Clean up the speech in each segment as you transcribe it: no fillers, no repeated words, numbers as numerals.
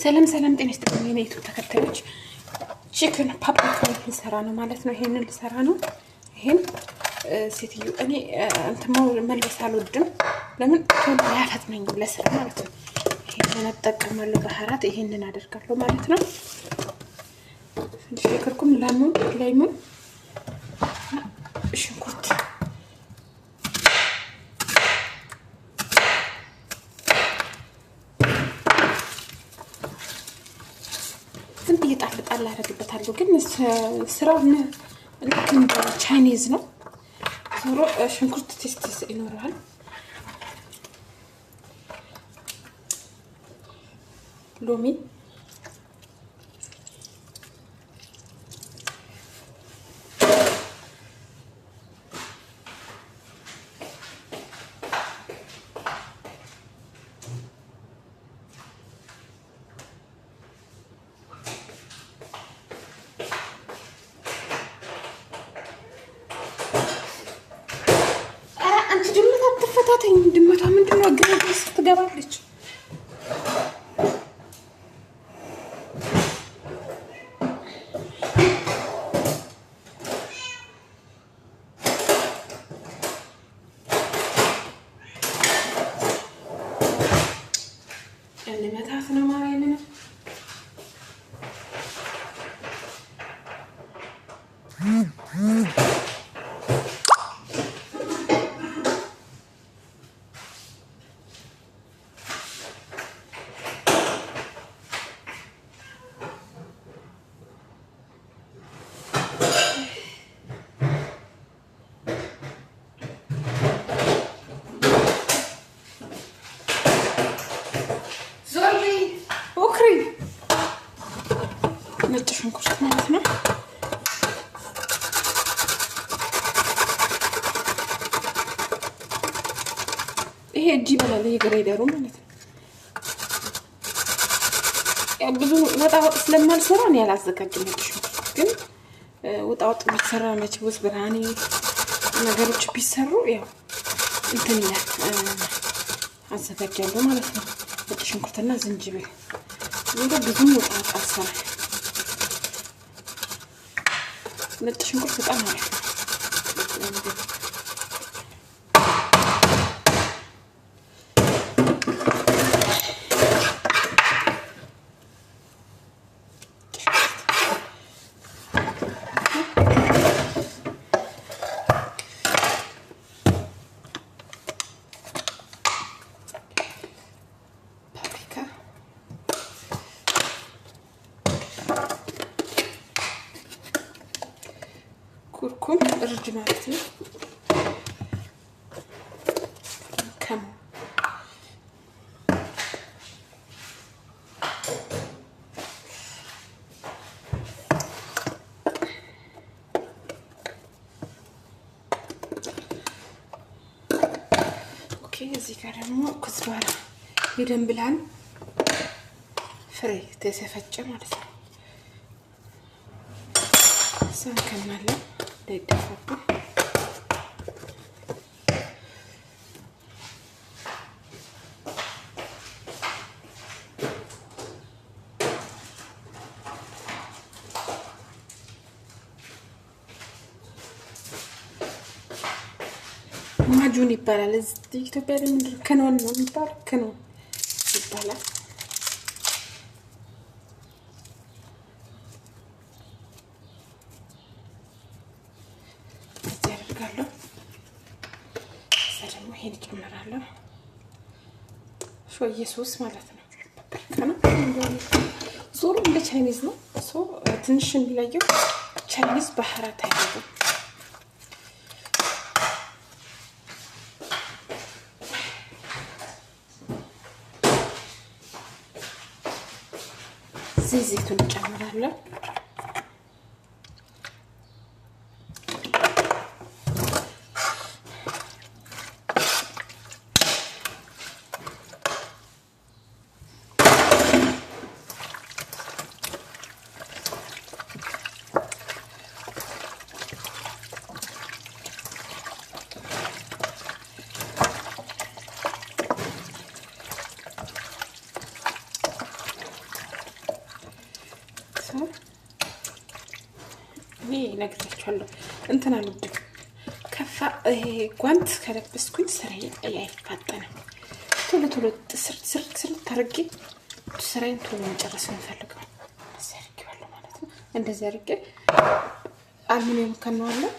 ሰላም ሰላም፣ ጤና ይስጥልኝ የኔ YouTube ተከታዮች፣ chicken paprika ልሰራ ነው ማለት ነው። ይሄንን ልሰራ ነው። ይሄን ሴትዮ እኔ እንትን መልበስ አልወድም። ለምን ቶሎ አያፈጥነኝም ለስራ ማለት ነው። ይሄንን እጠቀማለሁ፣ بهارات ይሄንን አደርጋለሁ ማለት ነው። ትንሽ كركم፣ ليمون ليمون፣ ሽንኩርት ዝም ብዬ ጣል ጣል አደርግበታለሁ። ግን ስራው ልክ እንደ Chinese ነው። ዞሮ ሽንኩርት taste ይኖረዋል። ሎሚ አንቺ ድመት አትፈታተኝ። ድመቷ ምንድን ነው ግራ ስትገባለች። ልመታት ነው ማርያምን። ዞሪ ኦክሪ ነጭ ሽንኩርት ማለት ነው። ይሄ እጅ ይበላል። ይሄ ግሬደሩ ማለት ነው። ያው ብዙ ወጣ ወጥ ስለማልሰራ እኔ አላዘጋጅም ነጭ ሽንኩርት። ግን ወጣ ወጥ ቢሰራ مجبوس ብርሃኔ ነገሮች ቢሰሩ ያው እንትን ይላል አዘጋጃለሁ ማለት ነው። ነጭ ሽንኩርትና ዝንጅብል ዞሮ ብዙም ወጣ ወጥ አልሰራም። ነጭ ሽንኩርት በጣም አሪፍ ነው። ፓፕሪካ፣ كركم እርድ ማለት ነው። كمون okay። እዚህ ጋር ደግሞ كزبرة የደንብላል ፍሬ ተፈጨ ማለት ነው። እሷን ከናለን እንዳይደፋብን። معجون ይባላል። እዚህ ኢትዮጵያ ላይ ምንድን ነው كمون ነው የሚባለው፣ كمون ይባላል። እዚህ አደርጋለሁ። እዛ ደግሞ ይሄን እጨምራለሁ። شوية ሶስ ማለት ነው። ፓፕሪካ ነው። ዞሮ እንደ Chinese ነው። ትንሽ የሚለየው Chinese بهارات አይደለም። እዚህ ዘይቱን እጨምራለሁ። እኔ እነግራችኋለሁ እንትን አልወድም። ከፋ ይሄ ጓንት ከለበስኩኝ ስራዬ አይፋጠንም። ቶሎ ቶሎ ስር ስር ስር ታርጌ ስራዬን ቶሎ መጨረስ ነው የምፈልገው። እንደዚህ አድርጌዋለሁ ማለት ነው። እንደዚህ አድርጌ አልሙኒየም ከነዋለሁ።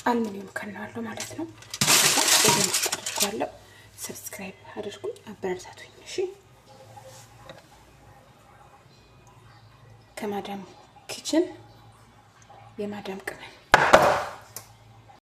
አልሙኒየም ከነዋለሁ ማለት ነው። ከዛ ውስጥ አድርጌዋለሁ። Subscribe አድርጉኝ፣ አበረታቱኝ። እሺ፣ ከማዳም kitchen የማዳም ቅመም።